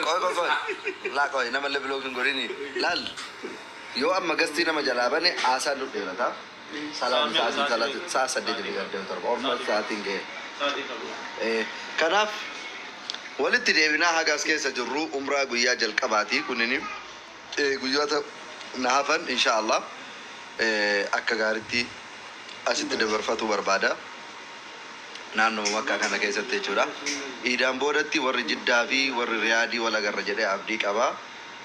Qoy, qoy, qoy. Laa, qoy, namallee block hin godhini. Laal, yoo amma gastii nama jalaa bane haasaan nu dheerata. Salaan sa'aatiin salaati sa'a 8:27 orma sa'aatiin ga'e. Kanaaf walitti deebinaa. Haga as keessa jirru umraa guyyaa jalqabaati kunini. Guyyoota na hafan insha Allah akka gaaritti asitti dabarfatu barbaada. Naannoo Makkaa kana keessatti jechuudha. Iidaan boodatti warri Jiddaa fi warri Riyaadii wal agarra jedhee abdii qaba.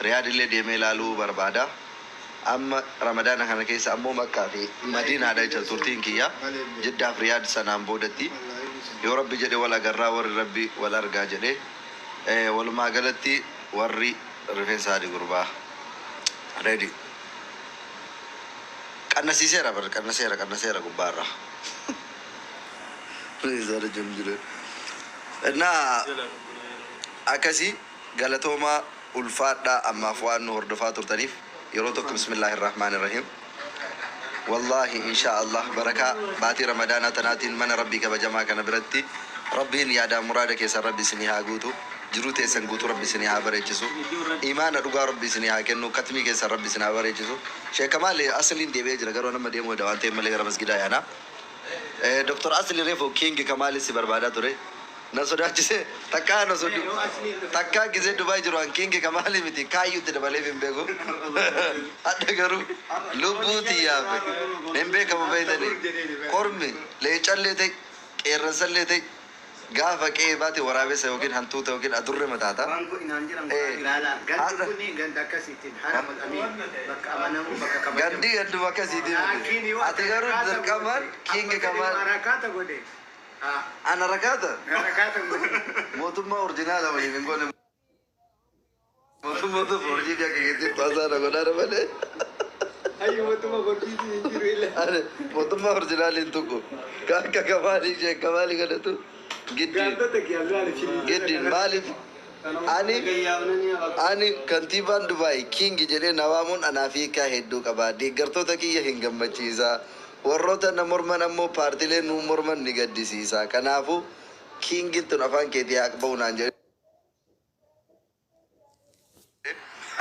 Riyaadillee deemee ilaaluu barbaada. Amma Ramadaana kana keessa ammoo Makkaa fi Madiinaadha jecha turtiin kiyya. Jiddaa fi Riyaad sanaan boodatti. Yoo Rabbi jedhe wal agarraa, warri Rabbi wal argaa jedhe. Walumaa galatti warri rifeensa adii gurbaa. Ready. Qannasiiseera bar, qannaseera, qannaseera gubbaarra. Rifeensa adii jiru jiru. Innaa akkasii, galatoomaa, ulfaadhaa ammaaf waan nu hordofaa turtaniif. Yeroo tokko bismillaahi rahmaani rahiim. Wallaahi, insha Allah, barakaa baatii Ramadaanaa tanaatiin mana Rabbii kabajamaa kana biratti Rabbiin yaadaan muraada keessan Rabbi isinii haa guutu. Jiruu teessan guutuu Rabbi isinii haa bareechisu. Imaana dhugaa Rabbi isinii haa kennu. Katmii keessan Rabbi isin haa bareechisu. Sheekh Kamaal asliin deebi'ee jira, garuu nama deemuu waan ta'eef malee gara masgidaa yaana. Dr. Asli reefu King Kamaalis si barbaadaa ture. Na sodaachise. Takkaa na soddu takkaa gisee Dubaay jiru an King Kamaalii miti kaayyuutti dabaleef hin beeku. Hadha garuu lubbuu tiyyaafe hin beekamu beeytanii. Kormi leencallee ta'e, qeerransallee ta'e, gaafa qe'ee baate waraabessa yookiin hantuuta yookiin adurre mataata. Waan kun inaan jedhamu ilaalaa. Gandi kuni ganda akkasiitiin Haramul Amiin, bakka amanamu, bakka kabajamu. Gandi ganduma akkasiitiin miti. Laakiin yoo Ati garuu dirqamaan King Kamaal. Harakaata godhe. Ana rakaata Harakaata godhe. mootummaa original waliin hin goone. Mootummoota forjii akka keessatti paasaa na godhaa malee. Ayyu, mootummaa gorsiitiin hin jiru illa. Ani mootummaa original hin tuqu. Akka Kamaalii ishee Kamaalii kadhatu giddiin. Gaantota kiyyaalaali. Giddiin maaliif ani kantiibaan Dubaay King jedhee na waamuun anaaf hiikaa hedduu qaba. Deeggartoota kiyya hin gammachiisa. Warroota na morman ammoo paartilee nu morman ni gaddisiisa. Kanaafuu Kingin tun afaan keetii haa ba'u naan jedhe.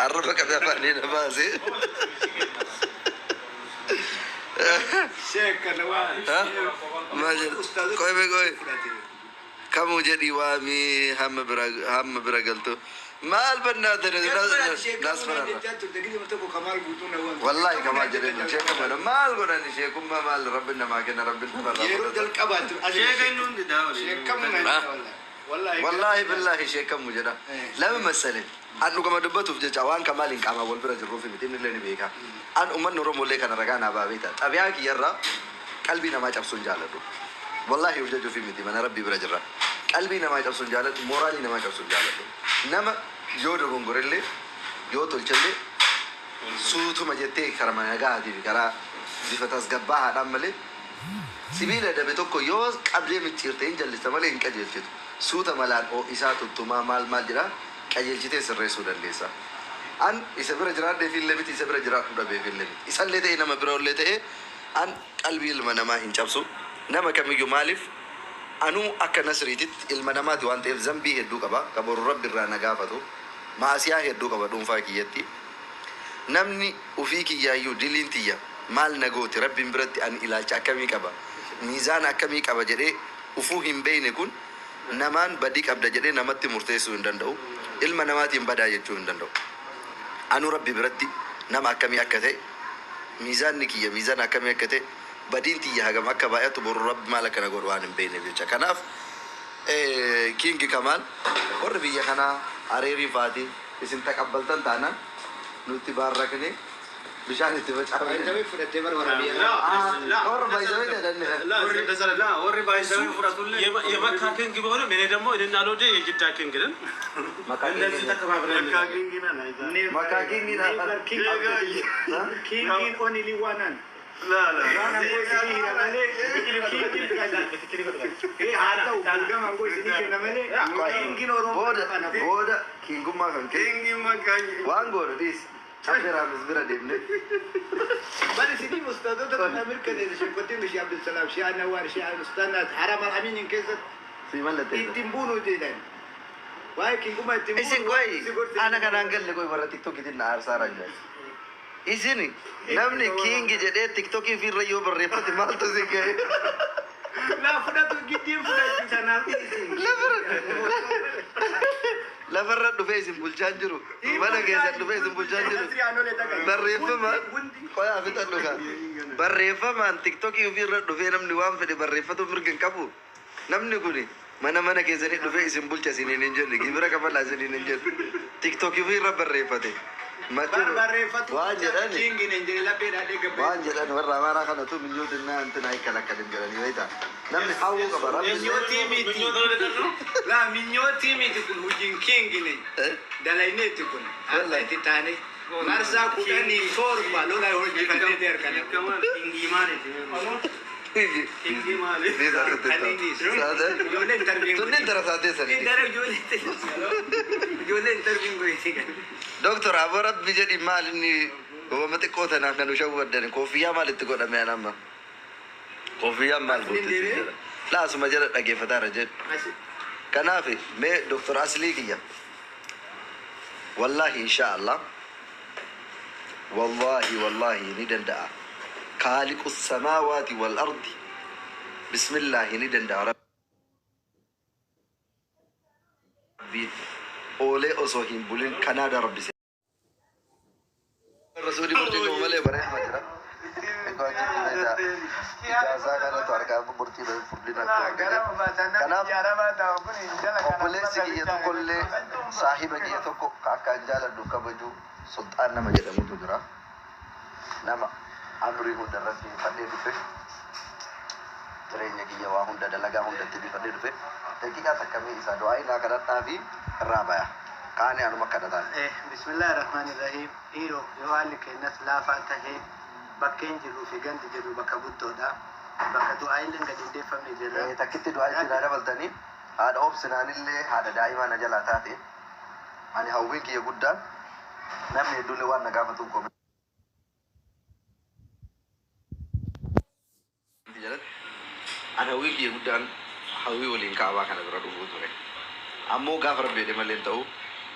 Arraba qabee afaanii na baase. Sheek kana waa. Maal jedha? Qoy mee, qoy. Kamuu jedhii waamii hamma bira galtu. Maal bannaa ta'e naas fararra. Wallahi Kamaal jedhee sheekama maal godhan, sheekummaa maal Rabbi namaa kenna, Rabbi namarraa Yeroo fudhata. jalqabaatti sheekamu na wallahi. Wallahi billahi sheekamu jedha. Lama masalee. An dhugama dubbatuuf jecha waan Kamaaliin qaamaan wal bira jirruuf miti, inni illee ni beeka. An uummanni Oromollee kana ragaa naa baa beekta. Xabiyaa kiyyarraa qalbii namaa cabsuun jaaladhu. Wallahi of jajuuf miti, mana Rabbii bira jirra. Qalbii namaa cabsuun jaaladhu, mooraalii namaa cabsuun jaaladhu. Nama yoo dogongorellee yoo tolchellee suutuma jettee karaa nagaatii fi karaa bifa tasgabbaahaadhaan malee, sibiila dabe tokko yoo qabdee micciirte hin jallista malee hin qajeelchitu. Suuta malaan isaa tuttumaa maal maal jedha qajeelchitee sirreessuu dandeessa. An isa bira jiraadhee fi illee miti, isa bira jiraadhu dhabee fi illee miti. Isallee ta'e nama bira illee ta'e, an qalbii ilma namaa hin cabsu. Nama kamiyyuu. Maaliif, anuu akka Nasriititti ilma namaati waan ta'eef zambii hedduu qaba. Ka boru Rabbi irraa na gaafatu. Maasiyaa hedduu qaba dhuunfaa kiyyatti. Namni ufii kiyyaayyuu diliin tiyya maal na gooti, Rabbiin biratti ani ilaalcha akkamii qaba, miizaana akkamii qaba jedhee ufuu hin beeyne kun namaan badii qabda jedhee namatti murteessuu hin danda'u. Ilma namaatiin badaa jechuu hin danda'u. Anuu Rabbi biratti nama akkamii akka ta'e, miizaanni kiyya miizaana akkamii akka ta'e, badiin tiyya hagam akka baay'atu, boru Rabbi maal akka na godhu waan hin beekneef jecha. Kanaaf King Kamaal, warri biyya kanaa areerii faati isin taqabbaltan taanaan nutti baarrakne bishaan itti facaafne. Baay'ee fudhattee bara waraabbii. Warra baay'isawee jedhan. warri baay'isawee fudhatullee የመካ king ቢሆንም እኔ ደግሞ እኔና ሎዴ የጅዳ king ነን። እንደዚህ ተከባብረን መካ king Kingiin only one. Waan aangoo isinii hira malee kingiin haa ta'u gama aangoo isinii kenna malee kingiin Oromoo Booda booda kingummaa kan kee waan goonu dhiis. Affeeraanis bira deemne. Bal isinii ustaadota kana mirkaneessa sheekottiin ishee Abdulsalaam, shee Anawar, shee Ustaanaat Haram Al-Aminiin keessatti Si mallatteessa. ittiin buunu jedhan. Waa'ee kingummaa itti Isin qoy ana kanaan galle qoy warra TikTokiitiin na aarsaa jira. Isin namni king jedhee TikTokii fi irra yoo barreeffate maaltu isin ga'e? Laa fudhatu giddiin fudhachuu sanaaf dhiisi. Lafarra dhufee isin bulchaan jiru. Mana keessan dhufee isin bulchaan jiru. Barreeffamaan qoyaa fixadhu kaa. Barreeffamaan TikTokii ofii irra dhufee namni waan fedhe barreeffatu mirga hin qabu. Namni kuni mana keessanii dhufee isin bulcha isiniin hin jenne, gibira kafalaa isiniin hin jenne. TikTokii ofii irra barreeffate. Barreeffatu Waan jedhani. Kingin hin jedhe laphee dhaadhee gabbee. Waan jedhan warra Amaaraa kanatu minyootinaa እንትን አይከለከልም jedhanii beektaa. Namni hawwuu qaba rabbi. Minyootii miti. Laa minyootii miti kun hojiin kingin dalayneetti kun. Har'a itti taane marsaa 17 lola hojjetatee harkana. Ijoollee interview. Tunni intarasaatee sanii. Ijoollee interview gootee. Doktor Aboo Rabbi jedhi, maal inni gowwama xiqqoo tanaaf kan nu shawwaddan? Koofiyyaa maal itti godhame an amma? Kofiyyaan maal goote jedha. Laasuma jala dhaggeeffataara jedhu. Kanaaf mee Doktor Aslii kiyya. Wallaahi insha Allah. Wallaahi wallaahi ni danda'a. خالق السماوات والأرض. Bismillaahi ni danda'a. Rabbiin oolee osoo hin bulin Kanaada rabbise. Rasuulli murtii qabu malee bareeduma jira. Egaa achitti beekaa. Ijaasaa kanatu argaa murtii furdina akka. Kanaaf obboleessi kiyya tokkollee, saahiba kiyya tokko ka akkaan jaaladhu kabaju, Sulxaan nama jedhamutu jira. Nama amrii hunda irratti fadhee dhufe. Jireenya kiyya waa hunda dalagaa hundatti bifadhee dhufe. Daqiiqaa takkamii isaa du'aa innaa kadhadhaa fi irraa baya. Kaani anuma kadhataan. Bismillah ar-Rahmaan ar-Rahim. Dhiiroo yoo haalli keenyas laafaa tahee bakkeen jirruu fi gandi jirru bakka guddoodha. Bakka du'aa illee gadi hin deeffamne jirra. Takkitti du'aa itti naa dabaltanii, haadha obsinaanillee haadha daa'imaa na jalaa taate, ani hawwiin kiyya guddaan namni hedduullee waan na gaafatuun commentii jalatti, ani hawwiin kiyya guddaan hawwii waliin kaabaa kana bira dhufuu ture. Ammoo gaafa rabbi jedhe malee hin ta'u.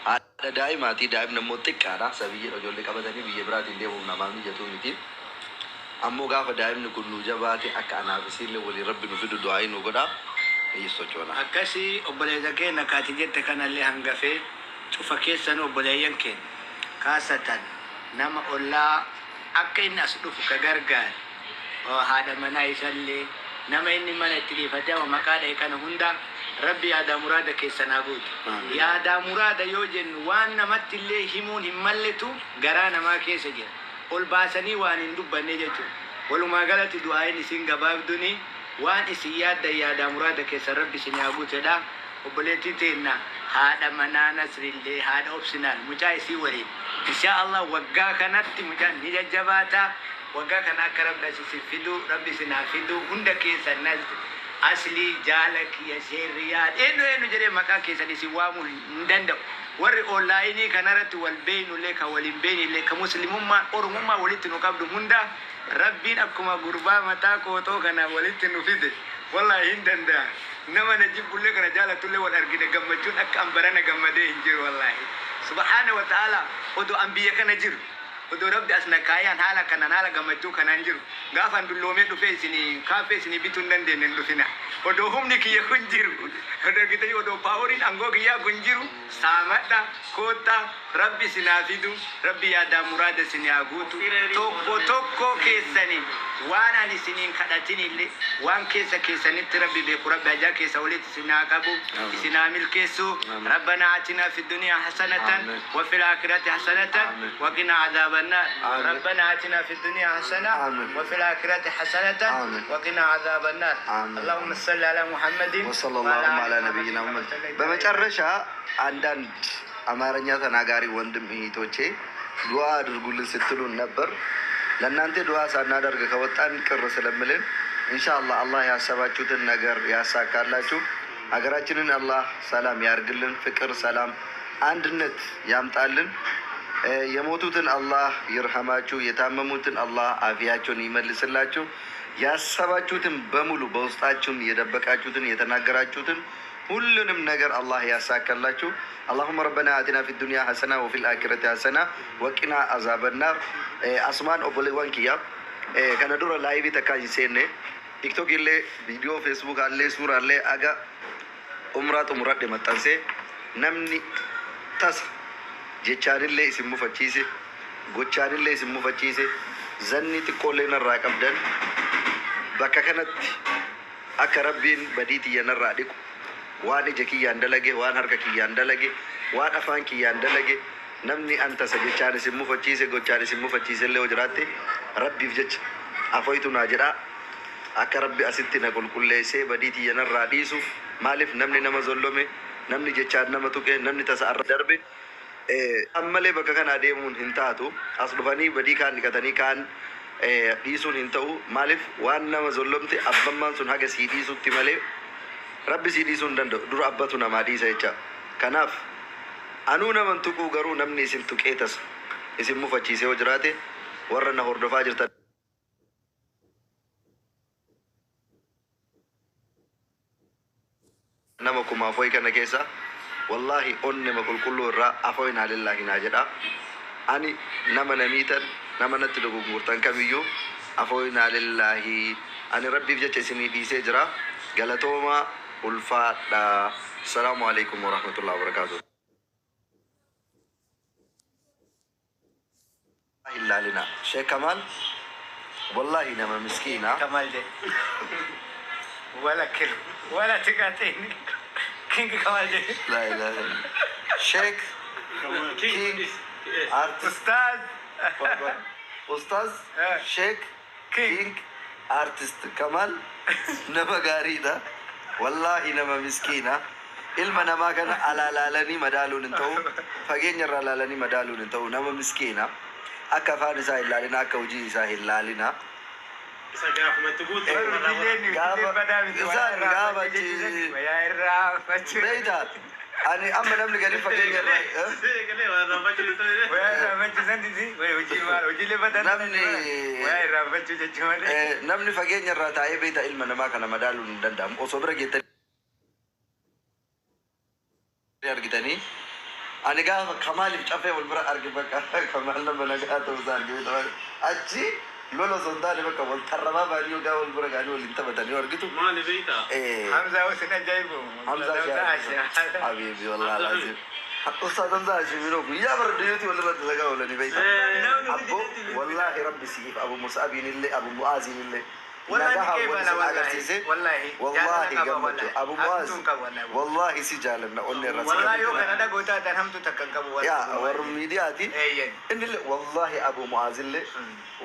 Haadha daa'imaatii, daa'imni ammoo xiqqaadha. Sabiyyiidha, ijoollee qabatanii biyya biraatiin deemuuf namaaf mijatu miti. Ammoo gaafa daa'imni kun nu jabaate akka anaaf isiillee waliin rabbi nu fidu du'aa nu godha. Biyyi sochoona. Akkasii obboleessa keenya kaati jette kanallee hangafee cufa keessan obboleeyyan keenya kaasatan nama ollaa akka inni as dhufu ka gargaare haadha manaa isallee nama inni mana itti dhiifatee amma maqaa dha'e kana hunda rabbi yaadaa muraada keessan haa guutu. Yaadaa muraada yoo jennu waan namatti illee himuun hin malletu garaa namaa keessa jira. Ol baasanii waan hin dubbanne jechuudha. Walumaa galatti du'aayin isin gabaabduni waan isin yaaddan yaadaa muraada keessan rabbi isin haa guutedha. Obboleettii teenna haadha manaa Nasrillee haadha obsinaan mucaa isii waliin insha Allah waggaa kanatti mucaan ni jajjabaata. Waggaa kana akka rabbi as isin fidu, rabbi isin haa fidu. Hunda keessan Aslii jaala kiyya seerriyaa eenyu eenyu jedhee maqaa keessan isin waamuu hin danda'u. Warri onlineii kanarratti wal beeynullee kan waliin beeynillee kan muslimummaa oromummaa walitti nu qabdu hunda rabbiin akkuma gurbaa mataa kootoo kana walitti nu fide wallahi hin danda'a. Nama na jibbullee kana jaalatullee wal argine gammachuun akka an barana gammadee hin jiru wallahi. Subhaana wa ta'ala, odoo an biyya kana jiru, odoo rabbi as na kaayaan haala kanaan haala gammachuu kanaan jiru, gaafan dulloomee dhufee isinii kaaffee isinii bituu hin dandeenye hin dhufina. Odoo humni kiyya kun jiru, odoo gitanii odoo poweriin aangoo kiyyaa kun jiru, saamadha koottaa, rabbi isinaa fidu, rabbi yaadaa muraada isinii haa guutu. Tokko tokko keessanii waan ani isiniin kadhatin illee waan keessa keessanitti rabbi beeku, rabbi hajaa keessa olitti isin haa qabu, isin haa milkeessu. ربنا آتنا في الدنيا حسنة آمين. وفي الآخرة حسنة آمين. وقنا عذاب النار. آمين. ربنا آتنا في الدنيا حسنة آمين. وفي الآخرة حسنة آمين. وقنا عذاب النار. آمين. اللهم صل على محمد وصلى الله على نبينا محمد። በመጨረሻ አንዳንድ አማርኛ ተናጋሪ ወንድም እህቶቼ ዱዓ አድርጉልን ስትሉን ነበር። ለእናንተ ዱዓ ሳናደርግ ከወጣን ቅር ስለምልን ኢንሻአላህ አላህ ያሰባችሁትን ነገር ያሳካላችሁ። ሀገራችንን አላህ ሰላም ያርግልን፣ ፍቅር፣ ሰላም፣ አንድነት ያምጣልን። የሞቱትን አላህ ይርሐማችሁ፣ የታመሙትን አላህ አፊያቸውን ይመልስላችሁ። ያሰባችሁትን በሙሉ በውስጣችሁም የደበቃችሁትን የተናገራችሁትን ሁሉንም ነገር አላህ ያሳካላችሁ። اللهم ربنا آتنا في الدنيا حسنة وفي الآخرة حسنة وقنا عذاب النار። Asumaan obboleewwan kiyya, kana dura live takkaa hin seenne, TikTok illee, viidiyoo Facebook illee, suuraa illee aga umraa xumuradhe maxxansee, namni tasa jechaanillee isin mufachiise, gochaanillee isin mufachiise, zanni xiqqoollee narraa qabdan, bakka kanatti akka Rabbiin badii tiyya narraa dhiqu, waan ija kiyyaan dalage, waan harka kiyyaan dalage, waan afaan kiyyaan dalage, namni an tasa jechaan isin mufachiise, gochaan isin mufachiise illee yoo jiraatte, Rabbiif jecha afoytu naa jedhaa, akka Rabbi asitti na qulqulleessee badii tiyya narraa dhiisu. Maaliif namni nama zollome, namni jechaan nama tuqe, namni tasa arra darbe, ammalee bakka kana deemuun hin taatu. As dhufanii badii kaan dhiqatanii kaan dhiisuun hin ta'u. Maaliif waan nama zollomte abbammaan sun haga sii dhiisutti malee Rabbi sii dhiisuu hin danda'u. Dura abbatu namaa dhiisa jecha. Kanaaf anuu naman tuquu, garuu namni isin tuqee tasa isin mufachiisee yoo jiraate, warra na hordofaa jirtan nama 4000 kana keessa, wallaahi onnema qulqulluu irraa afoynaa lillaahi naa jedha. Ani nama namiitan, nama natti dogoggortan kamiyyuu afoynaa lillaahi, ani Rabbiif jecha isinii dhiisee jira. Galatooma, ulfaadha. Asalaamu alaikum warahmatullahi wabarakaatuh. Hin laalina, Sheek Kamaal wallahi nama miskiina. Kamal jedhe. Wala kilo wala xiqqaateen King Kamal jedhe. La ilaha illa Sheek King artist. Ustaaz. Ustaz Sheek King. King artist Kamal nama gaariidha. Wallaahi nama miskiina. Ilma namaa kana alaa laalanii madaaluun hin ta'u. Fageenya irraa laalanii madaaluun hin ta'u. Nama miskiina. Akka afaan isaa hin laalina, akka hojii isaa hin laalina. Isa gaafumatti guutuu. Hojiileen badaa miti. Isaan gaafa Wayaa irraa fachuu. Beeyta, ani amma namni gadi fageenya irraa Galee waan raafachuu ta'e. Wayaa irraa fachuu san hojii maal hojiilee badaa. Namni- Wayaa irraa fachuu jechuu malee. Namni fageenya irraa taa'ee, beeyta, ilma namaa kana madaaluun hin danda'amu. Osoo bira geettanii argitanii, ani gaafa Kamaaliif cafee wal bira arge, bakka Kamaal nama nagaa ta'uu isaa arge. Beekta, achi lola osoo hin taane bakka wal tarrabaa ba'anii yookaan wal bira ga'anii waliin taphatanii yoo argitu. Maali beektaa? Hamzaa Hussein ajaa'ibu. Hamzaa Shaafi Habibi, wallahi alazim. Ustaaz Hamzaa Hashimino guyyaa bara duyyuuti walirra dalagaa oolanii, beekta. Abbo, wallahi Rabbi siif Abu Mus'abiin illee, Abu Mu'aaziin illee Wallahi nagaha ni wal qeebala isin wallahi. agarsiise. Wallahi. Wallahi Jaalala qaba gammachuu. wallahi. Abu Mu'aaz, Hamtuun qaba wallahi. wallahi si jaalanna, onni irra si Wallahi yoo kabajna. kana dhagoota ta'an hamtuu takka hin qabu. Yaa warra miidiyaati. Eeyyen. Inni illee wallahi Abu Mu'aaz illee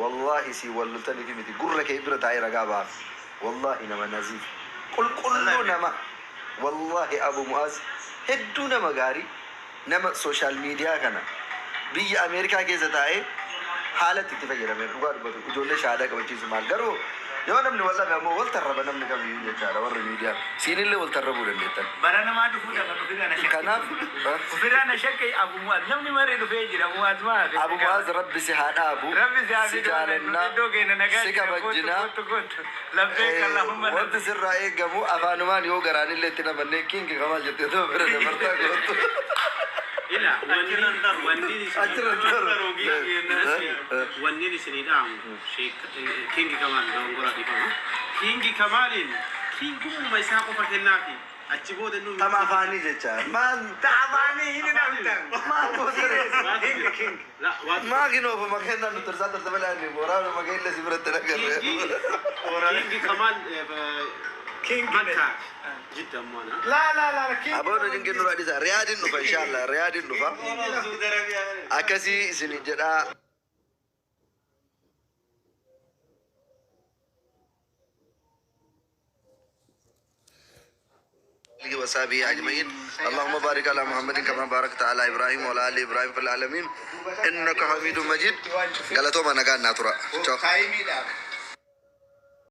wallahi si wal loltanii fi miti, gurra kee bira taa'ee ragaa baaf. Wallahi nama naziif. Qulqulluu nama. Wallahi Abu Mu'aaz hedduu nama gaarii, nama social media kana biyya Ameerikaa keessa taa'ee haalatti itti fayyadamee dhugaa dubbatu, ijoollee shahaadaa qabachiisu maal. Garuu yoo namni wal dhabe ammoo wal tarraba namni kamiyyuu jechaadha. Warra miidiyaa siinillee wal tarrabuu dandeettan. Bara namaa dhufuu dhaban ofirraa na shakke. Kanaaf Ofirraa na shakke. Abu Mu'aaz namni maree dhufee jira. Abu Mu'aaz maal? Abu Mu'aaz, Rabbi si haa dhaabu. Rabbi si haa si fidu. jaalannaa, Iddoo keenya nagaa si jira. kabajjinaa. Kootu, kootu, kootu. Labbeek Allahumma Wanti sirraa eegamu afaanumaan yoo garaanillee itti namannee King Kamaal jettee ta'u bira dabartaa gootu. Ila wanni Achirra taru. Wanni isinii dhaamu, King Kamaal dongora dhifama. King Kamaaliin kingummaa isaa qofa kennaafi achi booda nu Tama afaanii jecha. Maal Ta'afaanii hin dhabdan. maal gootare? King king. Maa kinoofuma kennaa nu tursaa turte malee ani waraanuma keenya si biratti nagarre. King Kamaal King Makka jidda ammoo La la la king. Aboon hojii kennu dhisa. Riyaadiin dhufa inshallah. Riyaadiin dhufa. Akkasii isin jedhaa. وصحبه أجمعين. اللهم بارك على محمد كما باركت على إبراهيم وعلى آل إبراهيم في العالمين إنك حميد مجيد. Galatooma, nagaan naa tura. Ciao. Taayimiidhaaf.